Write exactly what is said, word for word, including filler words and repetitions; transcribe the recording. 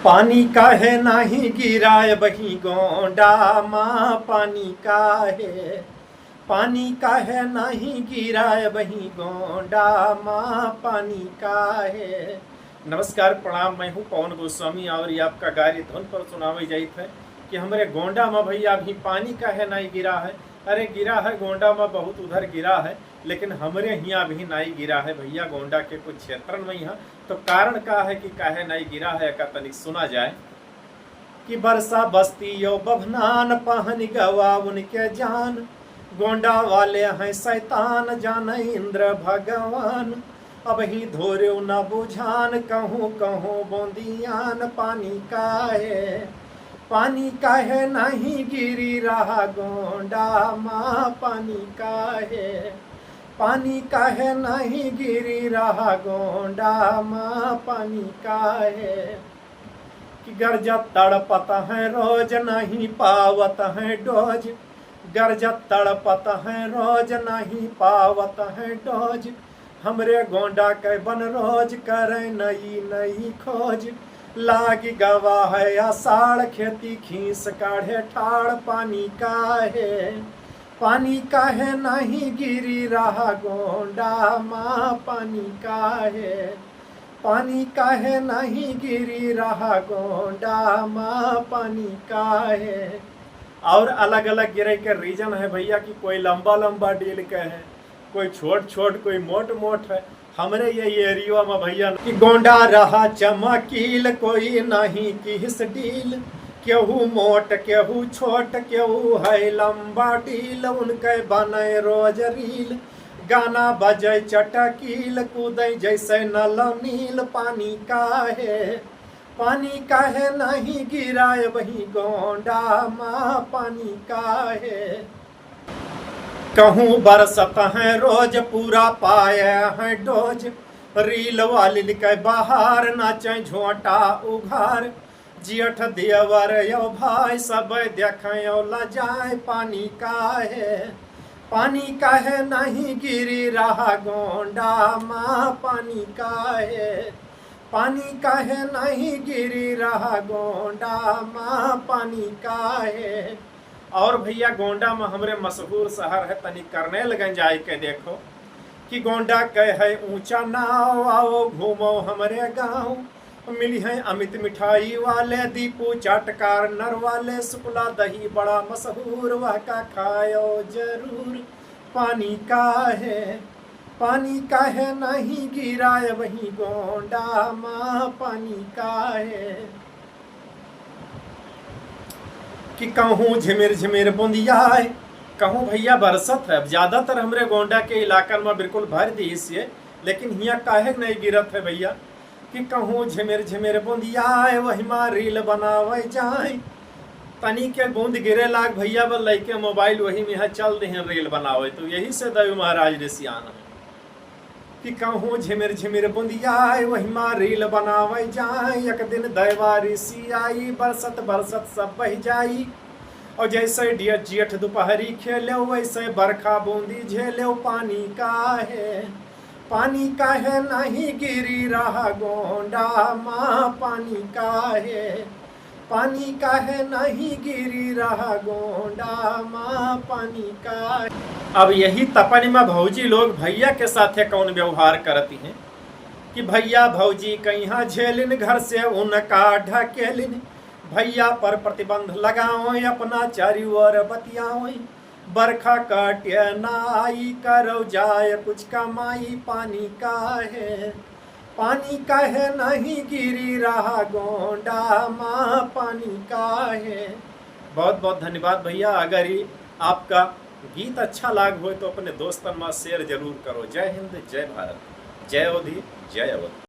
पानी काहे नाही गिराय बही गोंडा मा, पानी काहे, पानी काहे नाही गिराय बही गोंडा मा, पानी काहे। नमस्कार, प्रणाम, मैं हूँ पवन गोस्वामी और ये आपका गारी धुन पर सुनावे जाइत है कि हमरे गोंडा मा भैया अभी पानी काहे नाही गिरा है। अरे गिरा है, गोंडा मा बहुत उधर गिरा है, लेकिन हमरे हियाँ अभी नाही गिरा है भैया, गोंडा के कुछ क्षेत्रन में यहाँ। तो कारण का है कि काहे नाही गिरा है, एका तनिक सुना जाए। कि बरसा बस्ती यो बभनान, पहन गवा उनके जान। गोंडा वाले हैं शैतान, जाने इंद्र भगवान। अबही धोरेउ न बुझान, कहूँ कहूँ बोंदियान। पानी काहे, पानी काहे नाही गिरी रहा गोंडा मा, पानी काहे, पानी काहे नाही गिरी रहा गोंडा मा, पानी काहे। कि गरजत तड़पत हैं रोज, नहीं पावत हैं डोज। गरजत तड़पत हैं रोज, नहीं पावत हैं डोज। हमरे गोंडा के बन रोज करे नई नई खोज। लाग गवा है आषाढ़, खेती खीस काढ़े ठाड़। पानी काहे, पानी काहे नहीं गिरी रहा गोंडा मा, पानी काहे, पानी काहे नहीं गिरी रहा गोंडा मा, पानी काहे। और अलग अलग गिरे के reason है भैया कि कोई लंबा लंबा डील के है, कोई छोट छोट, कोई मोट मोट है। हमरे ये एरिया में भैया कि गोंडा रहा चमकील, कोई नहीं किहिस डील। केहू मोट, केहू छोट, केहू है लंबा डील, उनके बने रोज रील। गाना बजे चटकील, कूदे जैसे नल नील। पानी काहे, पानी काहे नहीं गिराए वही गोंडा मा, पानी काहे। कहूँ बरसत हैं रोज, पूरा पाए हैं डोज। रील वालिन के बहार, नाचे झोंटा उघार। जेठ देवर यो भाई, सब देखे यो लजाए। पानी काहे, पानी काहे नहीं गिरी रहा गोंडा मा, पानी काहे, पानी काहे नहीं गिरी रहा गोंडा मा, पानी काहे। और भैया, गोंडा में हमरे मशहूर शहर है, तनी करनेलगंज आए के देखो कि गोंडा के है ऊंचा नाव। आओ घूमो हमरे गांव, मिली है अमित मिठाई वाले, दीपू चाट corner वाले, सुकला दही बड़ा मशहूर, वह का खायो जरूर। पानी काहे, पानी काहे नहीं गिराए वही गोंडा मा, पानी काहे। कि कहूँ झिमिर झिमिर बुंदियाए, कहूँ भैया बरसत है। अब ज़्यादातर हमरे गोंडा के इलाकन में बिल्कुल भर दिहिस ये, लेकिन हियाँ काहे नहीं गिरत है भैया? कि कहूँ झिमिर झिमिर बुंदियाए, वही मा रील बनावे जाए। तनी के बूंद गिरे लाग भैया, बस लइके मोबाइल वही में है, चल देहें रील बनावे। तो यही से दयू महाराज रिसियान है कि कहूँ झिमिर झिमिर बुंदियाए, वही मा रील बनावे जाए। एक दिन दयवा रिसियाई, बरसत बरसत सब बह जाई। और जैसे डियर जेठ दोपहरी खेले, वैसे बरखा बूंदी झेले। पानी काहे, पानी काहे नहीं गिरी रहा गोंडा मा, पानी काहे, पानी काहे नहीं गिरी रहा गोंडा मा, पानी काहे। अब यही तपन में भौजी लोग भैया के साथे कौन व्यवहार करती हैं कि भैया भौजी कहियाँ झेलिन, घर से उनका ढकेलिन। भैया पर प्रतिबंध लगाओ, अपना चारी ओर बतियाओ। बरखा काटे ना आई, करो जाए कुछ कमाई। पानी काहे, पानी काहे नहीं गिरी रहा गोंडा मा, पानी काहे। बहुत बहुत धन्यवाद भैया। अगर ये आपका गीत अच्छा लाग होए तो अपने दोस्तन मा share जरूर करो। जय हिंद, जय भारत, जय अवधी, जय अवध।